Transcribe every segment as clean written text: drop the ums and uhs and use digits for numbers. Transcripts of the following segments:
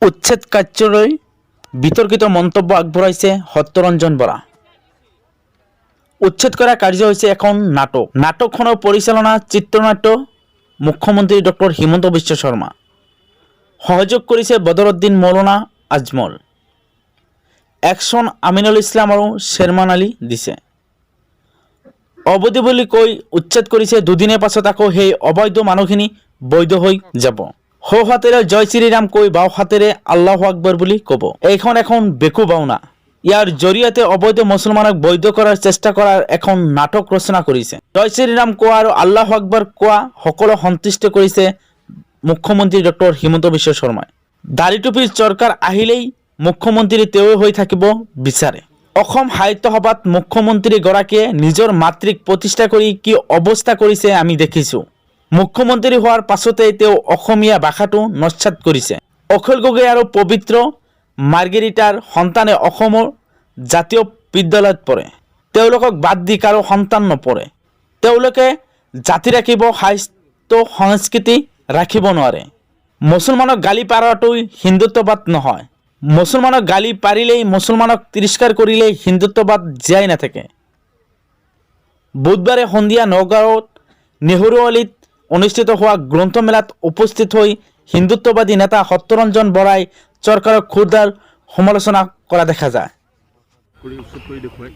উচ্ছেদ কাৰ্যলৈ বিতৰ্কিত মন্তব্য আগবঢ়াইছে সত্যৰঞ্জন বৰা। উচ্ছেদ কৰা কাৰ্য হৈছে এখন নাটক। নাটকখনৰ পৰিচালনা, চিত্ৰনাট্য মুখ্যমন্ত্ৰী ডক্টৰ হিমন্ত বিশ্ব শৰ্মা, সহযোগ কৰিছে বদৰুদ্দিন মৌলানা আজমল, একশ্যন আমিনুল ইছলাম আৰু শ্বেৰমান আলী দিছে। অবৈধ বুলি কৈ উচ্ছেদ কৰিছে, দুদিনৰ পাছত আকৌ সেই অবৈধ মানুহখিনি বৈধ হৈ যাব। সোঁ হাতেৰে জয় শ্ৰীৰাম কৈ বাওঁ হাতেৰে আল্লাহ আকবৰ বুলি ক'ব। এইখন এখন বেকু ভাওনা। ইয়াৰ জৰিয়তে অবৈধ মুছলমানক বৈধ কৰাৰ চেষ্টা কৰাৰ এখন নাটক ৰচনা কৰিছে। জয় শ্ৰীৰাম কোৱা আৰু আল্লাহ আকবৰ কোৱা সকলো সন্তুষ্ট কৰিছে মুখ্যমন্ত্ৰী ডক্টৰ হিমন্ত বিশ্ব শৰ্মাই। দাড়ি টুপিৰ চৰকাৰ আহিলেই মুখ্যমন্ত্ৰী তেওঁৱে হৈ থাকিব বিচাৰে। অসম সাহিত্য সভাত মুখ্যমন্ত্ৰী গৰাকীয়ে নিজৰ মাতৃক প্ৰতিষ্ঠা কৰি কি অৱস্থা কৰিছে আমি দেখিছোঁ। মুখ্যমন্ত্ৰী হোৱাৰ পাছতেই তেওঁ অসমীয়া ভাষাটো নস্যাৎ কৰিছে। অখিল গগৈ আৰু পবিত্ৰ মাৰ্গেৰিটাৰ সন্তানে অসমৰ জাতীয় বিদ্যালয়ত পঢ়ে। তেওঁলোকক বাদ দি কাৰো সন্তান নপঢ়ে। তেওঁলোকে জাতি ৰাখিব, সাহিত্য সংস্কৃতি ৰাখিব নোৱাৰে। মুছলমানক গালি পাৰাটোই হিন্দুত্ববাদ নহয়। মুছলমানক গালি পাৰিলেই, মুছলমানক তিৰস্কাৰ কৰিলেই হিন্দুত্ববাদ জীয়াই নাথাকে। বুধবাৰে সন্ধিয়া নগাঁৱত নেহৰুৱালীত অনুষ্ঠিত হোৱা গ্ৰন্থমেলাত উপস্থিত হৈ হিন্দুত্ববাদী নেতা সত্যৰঞ্জন বৰাই চৰকাৰক ক্ষুৰধাৰ সমালোচনা কৰা দেখা যায়। কৰি উচ্ছেদ কৰি দেখুৱাই।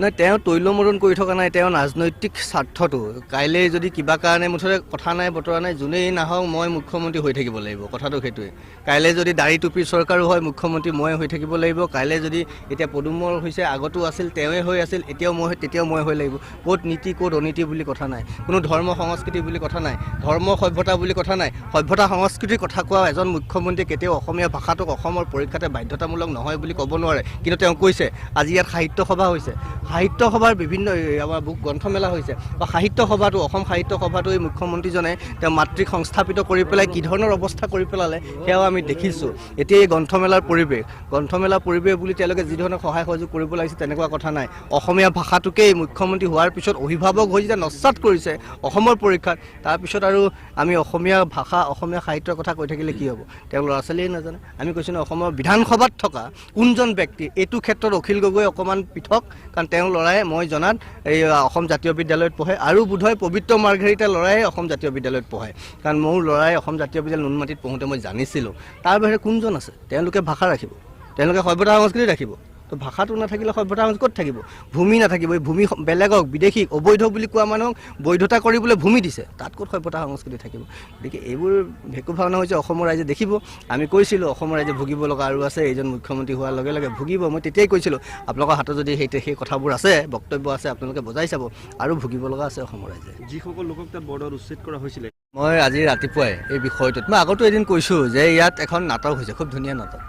নাই, তেওঁ তৈলমৰণ কৰি থকা নাই। তেওঁ ৰাজনৈতিক স্বাৰ্থটো, কাইলৈ যদি কিবা কাৰণে, মুঠতে কথা নাই বতৰা নাই, যোনেই নাহক মই মুখ্যমন্ত্ৰী হৈ থাকিব লাগিব, কথাটো সেইটোৱে। কাইলৈ যদি দাড়ি টুপিৰ চৰকাৰো হয়, মুখ্যমন্ত্ৰী মই হৈ থাকিব লাগিব। কাইলৈ যদি এতিয়া পদুমৰ হৈছে, আগতো আছিল, তেওঁৱে হৈ আছিল, এতিয়াও মই, তেতিয়াও মই হৈ লাগিব। ক'ত নীতি, ক'ত অনীতি বুলি কথা নাই। কোনো ধৰ্ম সংস্কৃতি বুলি কথা নাই, ধৰ্ম সভ্যতা বুলি কথা নাই। সভ্যতা সংস্কৃতিৰ কথা কোৱা এজন মুখ্যমন্ত্ৰীয়ে কেতিয়াও অসমীয়া ভাষাটোক অসমৰ পৰীক্ষাতে বাধ্যতামূলক নহয় বুলি ক'ব নোৱাৰে। কিন্তু তেওঁ কৈছে। আজি ইয়াত সাহিত্য সভা হৈছে, সাহিত্য সভাৰ বিভিন্ন এই আমাৰ বুক গ্ৰন্থমেলা হৈছে বা সাহিত্য সভাটো, অসম সাহিত্য সভাটো এই মুখ্যমন্ত্ৰীজনে তেওঁ মাতৃক সংস্থাপিত কৰি পেলাই কি ধৰণৰ অৱস্থা কৰি পেলালে, সেয়াও আমি দেখিছোঁ। এতিয়া এই গ্ৰন্থমেলাৰ পৰিৱেশ, গ্ৰন্থমেলাৰ পৰিৱেশ বুলি তেওঁলোকে যি ধৰণে সহায় সহযোগ কৰিব লাগিছে, তেনেকুৱা কথা নাই। অসমীয়া ভাষাটোকেই মুখ্যমন্ত্ৰী হোৱাৰ পিছত অভিভাৱক হৈ যেতিয়া নস্যাৎ কৰিছে অসমৰ পৰীক্ষাত, তাৰপিছত আৰু আমি অসমীয়া ভাষা, অসমীয়া সাহিত্যৰ কথা কৈ থাকিলে কি হ'ব? তেওঁ ল'ৰা ছোৱালীয়ে নাজানে। আমি কৈছোঁ ন, অসমৰ বিধানসভাত থকা কোনজন ব্যক্তি এইটো ক্ষেত্ৰত অখিল গগৈ অকণমান পৃথক, কাৰণ তেওঁৰ ল'ৰাই মই জনাত এই অসম জাতীয় বিদ্যালয়ত পঢ়ে আৰু বোধহয় পবিত্ৰ মাৰ্ঘেৰিটাৰ ল'ৰাই অসম জাতীয় বিদ্যালয়ত পঢ়ে, কাৰণ মোৰ ল'ৰাই অসম জাতীয় বিদ্যালয় নুনমাটিত পঢ়োঁতে মই জানিছিলোঁ। তাৰ বাহিৰে কোনজন আছে? তেওঁলোকে ভাষা ৰাখিব, তেওঁলোকে সভ্যতা সংস্কৃতি ৰাখিব। তো ভাষাটো নাথাকিলে সভ্যতা সংস্কৃতি ক'ত থাকিব? ভূমি নাথাকিব। এই ভূমি বেলেগক, বিদেশীক, অবৈধ বুলি কোৱা মানুহক বৈধতা কৰিবলৈ ভূমি দিছে, তাত ক'ত সভ্যতা সংস্কৃতি থাকিব? গতিকে এইবোৰ ভেকু ভাওনা হৈছে, অসমৰ ৰাইজে দেখিব। আমি কৈছিলোঁ, অসমৰ ৰাইজে ভুগিব লগা আৰু আছে। এইজন মুখ্যমন্ত্ৰী হোৱাৰ লগে লগে ভুগিব। মই তেতিয়াই কৈছিলোঁ, আপোনালোকৰ হাতত যদি সেই কথাবোৰ আছে, বক্তব্য আছে, আপোনালোকে বজাই চাব, আৰু ভুগিব লগা আছে অসমৰ ৰাইজে। যিসকল লোকক তাত বৰদোৱাত উচ্ছেদ কৰা হৈছিলে। মই আজি ৰাতিপুৱাই এই বিষয়টোত মই আগতো এদিন কৈছোঁ যে ইয়াত এখন নাটক হৈছে, খুব ধুনীয়া নাটক।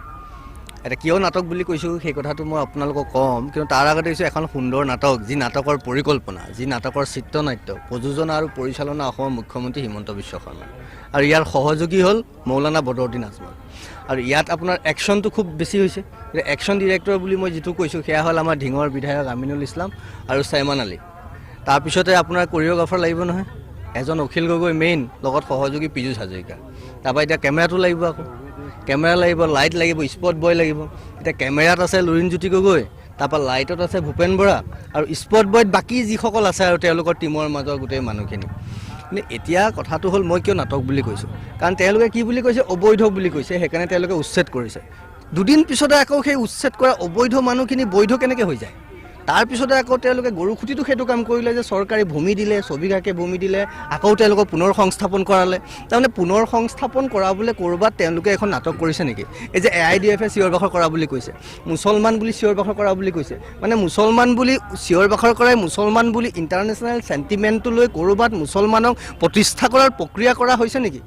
এতিয়া কিয় নাটক বুলি কৈছোঁ, সেই কথাটো মই আপোনালোকক ক'ম। কিন্তু তাৰ আগতে কৈছোঁ, এখন সুন্দৰ নাটক, যি নাটকৰ পৰিকল্পনা, যি নাটকৰ চিত্ৰনাট্য, প্ৰযোজনা আৰু পৰিচালনা অসমৰ মুখ্যমন্ত্ৰী হিমন্ত বিশ্ব শৰ্মা আৰু ইয়াৰ সহযোগী হ'ল মৌলানা বদৰুদ্দিন আজমল। আৰু ইয়াত আপোনাৰ একশ্যনটো খুব বেছি হৈছে। একশ্যন ডিৰেক্টৰ বুলি মই যিটো কৈছোঁ, সেয়া হ'ল আমাৰ ঢিঙৰ বিধায়ক আমিনুল ইছলাম আৰু শ্বেৰমান আলী। তাৰপিছতে আপোনাৰ কৰিঅ'গ্ৰাফাৰ লাগিব নহয়, এজন অখিল গগৈ মেইন, লগত সহযোগী পীযুষ হাজৰিকা। তাৰপৰা এতিয়া কেমেৰাটো লাগিব, আকৌ কেমেৰা লাগিব, লাইট লাগিব, স্পট বয় লাগিব। এতিয়া কেমেৰাত আছে লুৰিণজ্যোতি গগৈ, তাৰপৰা লাইটত আছে ভূপেন বৰা আৰু স্পট বয়ত বাকী যিসকল আছে আৰু তেওঁলোকৰ টীমৰ মাজৰ গোটেই মানুহখিনি। কিন্তু এতিয়া কথাটো হ'ল, মই কিয় নাটক বুলি কৈছোঁ? কাৰণ তেওঁলোকে কি বুলি কৈছে? অবৈধ বুলি কৈছে, সেইকাৰণে তেওঁলোকে উচ্ছেদ কৰিছে। দুদিন পিছতে আকৌ সেই উচ্ছেদ কৰা অবৈধ মানুহখিনি বৈধ কেনেকৈ হৈ যায়? তাৰপিছতে আকৌ তেওঁলোকে গৰুখুটিতো সেইটো কাম কৰিলে যে চৰকাৰী ভূমি দিলে, ছবিঘাকে ভূমি দিলে, আকৌ তেওঁলোকক পুনৰ সংস্থাপন কৰালে। তাৰমানে পুনৰ সংস্থাপন কৰাবলৈ ক'ৰবাত তেওঁলোকে এখন নাটক কৰিছে নেকি? এই যে এআইডিএফে চিঞৰ বাখৰ কৰা বুলি কৈছে, মুছলমান বুলি চিঞৰ বাখৰ কৰা বুলি কৈছে, মানে মুছলমান বুলি চিঞৰ বাখৰ কৰাই, মুছলমান বুলি ইণ্টাৰনেশ্যনেল চেণ্টিমেণ্টটো লৈ ক'ৰবাত মুছলমানক প্ৰতিষ্ঠা কৰাৰ প্ৰক্ৰিয়া কৰা হৈছে নেকি?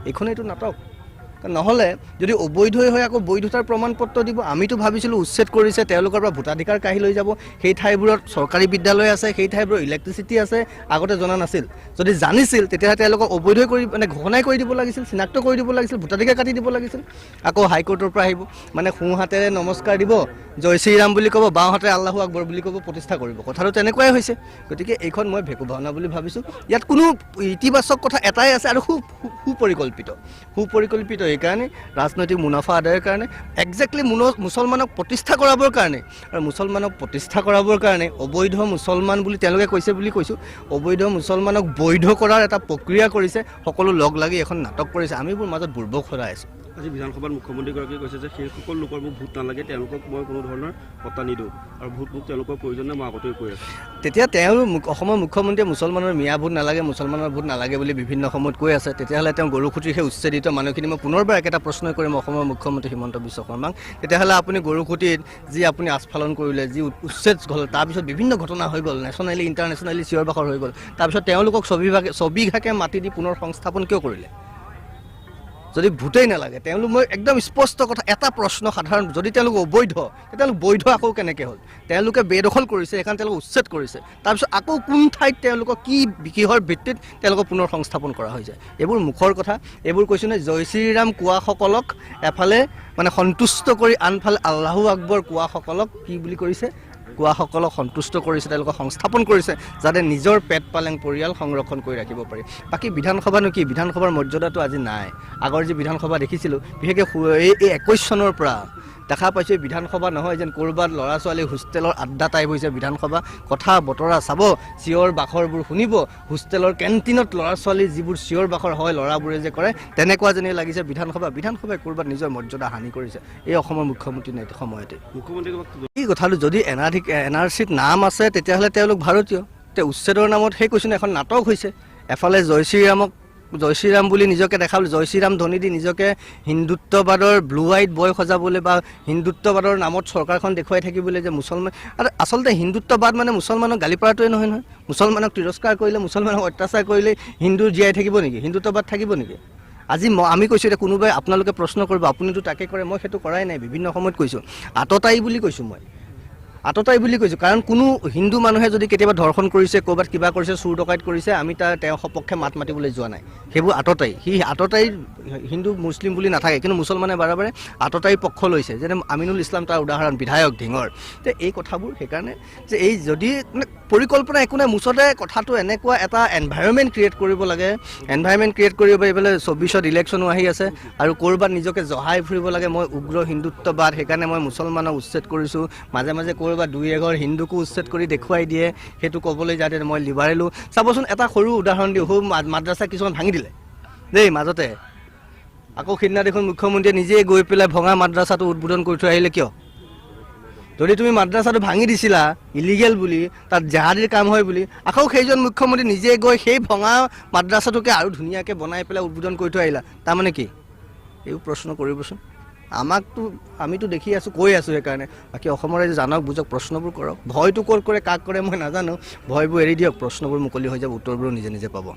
এইখন এইটো নাটক। কাৰণ নহ'লে যদি অবৈধই হৈ আকৌ বৈধতাৰ প্ৰমাণ পত্ৰ দিব। আমিতো ভাবিছিলোঁ উচ্ছেদ কৰিছে, তেওঁলোকৰ পৰা ভোটাধিকাৰ কাঢ়ি লৈ যাব। সেই ঠাইবোৰত চৰকাৰী বিদ্যালয় আছে, সেই ঠাইবোৰত ইলেক্ট্ৰিচিটি আছে, আগতে জনা নাছিল। যদি জানিছিল, তেতিয়াহ'লে তেওঁলোকক অবৈধ কৰি মানে ঘোষণাই কৰি দিব লাগিছিল, চিনাক্ত কৰি দিব লাগিছিল, ভোটাধিকাৰ কাটি দিব লাগিছিল। আকৌ হাইকোৰ্টৰ পৰা আহিব, মানে সোঁ হাতেৰে নমস্কাৰ দিব, জয় শ্ৰীৰাম বুলি ক'ব, বাওঁ হাতেৰে আল্লাহু আকবৰ বুলি ক'ব, প্ৰতিষ্ঠা কৰিব। কথাটো তেনেকুৱাই হৈছে। গতিকে এইখন মই ভেকু ভাওনা বুলি ভাবিছোঁ। ইয়াত কোনো ইতিবাচক কথা এটাই আছে আৰু সুপৰিকল্পিত, সুপৰিকল্পিত এই এইকাৰণে, ৰাজনৈতিক মুনাফা আদায়ৰ কাৰণে, একজেক্টলি মুছলমানক প্ৰতিষ্ঠা কৰাবৰ কাৰণে। আৰু মুছলমানক প্ৰতিষ্ঠা কৰাবৰ কাৰণে অবৈধ মুছলমান বুলি তেওঁলোকে কৈছে বুলি কৈছোঁ, অবৈধ মুছলমানক বৈধ কৰাৰ এটা প্ৰক্ৰিয়া কৰিছে। সকলো লগ লাগি এখন নাটক কৰিছে। আমিবোৰ মাজত বুৰ্বক সদায় আছোঁ। আজি বিধানসভাত মুখ্যমন্ত্ৰীগৰাকীয়ে কৈছে যে সেইসকল লোকৰ মোক ভোট নালাগে, তেওঁলোকক মই কোনো ধৰণৰ পত্তা নিদিওঁ আৰু ভোট মোক তেওঁলোকৰ প্ৰয়োজন নাই, মই আগতেও কৈ আছোঁ। তেতিয়া তেওঁ অসমৰ মুখ্যমন্ত্ৰীয়ে মুছলমানৰ মিয়া ভোট নালাগে, মুছলমানৰ ভোট নালাগে বুলি বিভিন্ন সময়ত কৈ আছে। তেতিয়াহ'লে তেওঁ গৰুখুটিৰ সেই উচ্ছেদিত মানুহখিনি, মই পুনৰবাৰ একেটা প্ৰশ্নই কৰিম অসমৰ মুখ্যমন্ত্ৰী হিমন্ত বিশ্ব শৰ্মাক, তেতিয়াহ'লে আপুনি গৰুখুটিত যি আপুনি আস্ফালন কৰিলে, যি উচ্ছেদ হ'ল, তাৰপিছত বিভিন্ন ঘটনা হৈ গ'ল, নেশ্যনেলি ইণ্টাৰনেশ্যনেলি চিঞৰ বাখৰ হৈ গ'ল, তাৰপিছত তেওঁলোকক ছবিঘাকে মাটি দি পুনৰ সংস্থাপন কিয় কৰিলে যদি ভোটেই নালাগে? তেওঁলোক, মই একদম স্পষ্ট কথা এটা প্ৰশ্ন সাধাৰণ, যদি তেওঁলোক অবৈধ, তেওঁলোক বৈধ আকৌ কেনেকৈ হ'ল? তেওঁলোকে বেদখল কৰিছে, সেইকাৰণে তেওঁলোক উচ্ছেদ কৰিছে। তাৰপিছত আকৌ কোন ঠাইত তেওঁলোকক কি কিহৰ ভিত্তিত তেওঁলোকক পুনৰ সংস্থাপন কৰা হৈছে? এইবোৰ মুখৰ কথা। এইবোৰ কৈছোঁ নে, জয় শ্ৰীৰাম কোৱাসকলক এফালে মানে সন্তুষ্ট কৰি আনফালে আল্লাহু আকবৰ কোৱাসকলক কি বুলি কৰিছে, কোৱাসকলক সন্তুষ্ট কৰিছে, তেওঁলোকক সংস্থাপন কৰিছে যাতে নিজৰ পেট পালেং পৰিয়াল সংৰক্ষণ কৰি ৰাখিব পাৰি। বাকী বিধানসভানো কি? বিধানসভাৰ মৰ্যাদাটো আজি নাই। আগৰ যি বিধানসভা দেখিছিলোঁ, বিশেষকৈ এই 21 চনৰ পৰা দেখা পাইছোঁ, এই বিধানসভা নহয় যেন ক'ৰবাত ল'ৰা ছোৱালী হোষ্টেলৰ আড্ডা টাইপ হৈছে বিধানসভা। কথা বতৰা চাব, চিঞৰ বাখৰবোৰ শুনিব, হোষ্টেলৰ কেণ্টিনত ল'ৰা ছোৱালীৰ যিবোৰ চিঞৰ বাখৰ হয়, ল'ৰাবোৰে যে কৰে, তেনেকুৱা যেনেই লাগিছে বিধানসভা। বিধানসভাই ক'ৰবাত নিজৰ মৰ্যাদা হানি কৰিছে এই অসমৰ মুখ্যমন্ত্ৰী সময়তে। মুখ্যমন্ত্ৰীগৰাকী এই কথাটো যদি এন আৰ চিত নাম আছে, তেতিয়াহ'লে তেওঁলোক ভাৰতীয়। তে উচ্ছেদৰ নামত সেই কৈছোঁ ন, এখন নাটক হৈছে। এফালে জয় শ্ৰীৰামক জয় শ্ৰীৰাম বুলি নিজকে দেখাবলৈ, জয় শ্ৰীৰাম ধ্বনি দি নিজকে হিন্দুত্ববাদৰ ব্লু আইড বয় সজাবলৈ বা হিন্দুত্ববাদৰ নামত চৰকাৰখন দেখুৱাই থাকিবলৈ যে মুছলমান, আৰু আচলতে হিন্দুত্ববাদ মানে মুছলমানক গালি পৰাটোৱে নহয় নহয়। মুছলমানক তিৰস্কাৰ কৰিলে, মুছলমানক অত্যাচাৰ কৰিলে হিন্দু জীয়াই থাকিব নেকি? হিন্দুত্ববাদ থাকিব নেকি? আজি আমি কৈছোঁ, এতিয়া কোনোবাই আপোনালোকে প্ৰশ্ন কৰিব, আপুনিতো তাকে কৰে। মই সেইটো কৰাই নাই। বিভিন্ন সময়ত কৈছোঁ, আততায়ী বুলি কৈছোঁ, মই আততায়ী বুলি কৈছোঁ। কাৰণ কোনো হিন্দু মানুহে যদি কেতিয়াবা ধৰ্ষণ কৰিছে, ক'ৰবাত কিবা কৰিছে, চুৰ ডকাইত কৰিছে, আমি তাৰ তেওঁৰ সপক্ষে মাত মাতিবলৈ যোৱা নাই। সেইবোৰ আততায়ী। সি আততায়ী হিন্দু মুছলিম বুলি নাথাকে। কিন্তু মুছলমানে বাৰে বাৰে আততায়ী পক্ষ লৈছে, যেনে আমিনুল ইছলাম তাৰ উদাহৰণ, বিধায়ক ঢিঙৰ। তে এই কথাবোৰ সেইকাৰণে যে এই যদি মানে পৰিকল্পনা একো নাই, মুঠতে কথাটো এনেকুৱা এটা এনভাইৰনমেণ্ট ক্ৰিয়েট কৰিব লাগে। এনভাইৰনমেণ্ট ক্ৰিয়েট কৰিব, এইফালে 24ত ইলেকশ্যনো আহি আছে আৰু ক'ৰবাত নিজকে জহাই ফুৰিব লাগে, মই উগ্ৰ হিন্দুত্ববাদ, সেইকাৰণে মই মুছলমানক উচ্ছেদ কৰিছোঁ। মাজে মাজে ক'ৰবাত দুই এঘৰ হিন্দুকো উচ্ছেদ কৰি দেখুৱাই দিয়ে। সেইটো ক'বলৈ যাওঁতে মই লিবাৰেলো। চাবচোন, এটা সৰু উদাহৰণ দিওঁ। সৰু মাদ্ৰাছা কিছুমান ভাঙি দিলে দেই মাজতে। আকৌ সিদিনা দেখোন মুখ্যমন্ত্ৰীয়ে নিজেই গৈ পেলাই ভঙা মাদ্ৰাছাটো উদ্বোধন কৰি থৈ আহিলে। কিয়? যদি তুমি মাদ্ৰাছাটো ভাঙি দিছিলা ইলিগেল বুলি, তাত জেহাদীৰ কাম হয় বুলি, আকৌ সেইজন মুখ্যমন্ত্ৰী নিজে গৈ সেই ভঙা মাদ্ৰাছাটোকে আৰু ধুনীয়াকৈ বনাই পেলাই উদ্বোধন কৰি থৈ আহিলা, তাৰমানে কি? এইবোৰ প্ৰশ্ন কৰিবচোন আমাকতো। আমিতো দেখি আছোঁ, কৈ আছোঁ। সেইকাৰণে বাকী অসমৰ ৰাইজে জানক, বুজক, প্ৰশ্নবোৰ কৰক। ভয়টো ক'ত কৰে, কাক কৰে মই নাজানো। ভয়বোৰ এৰি দিয়ক, প্ৰশ্নবোৰ মুকলি হৈ যাব, উত্তৰবোৰো নিজে নিজে পাব।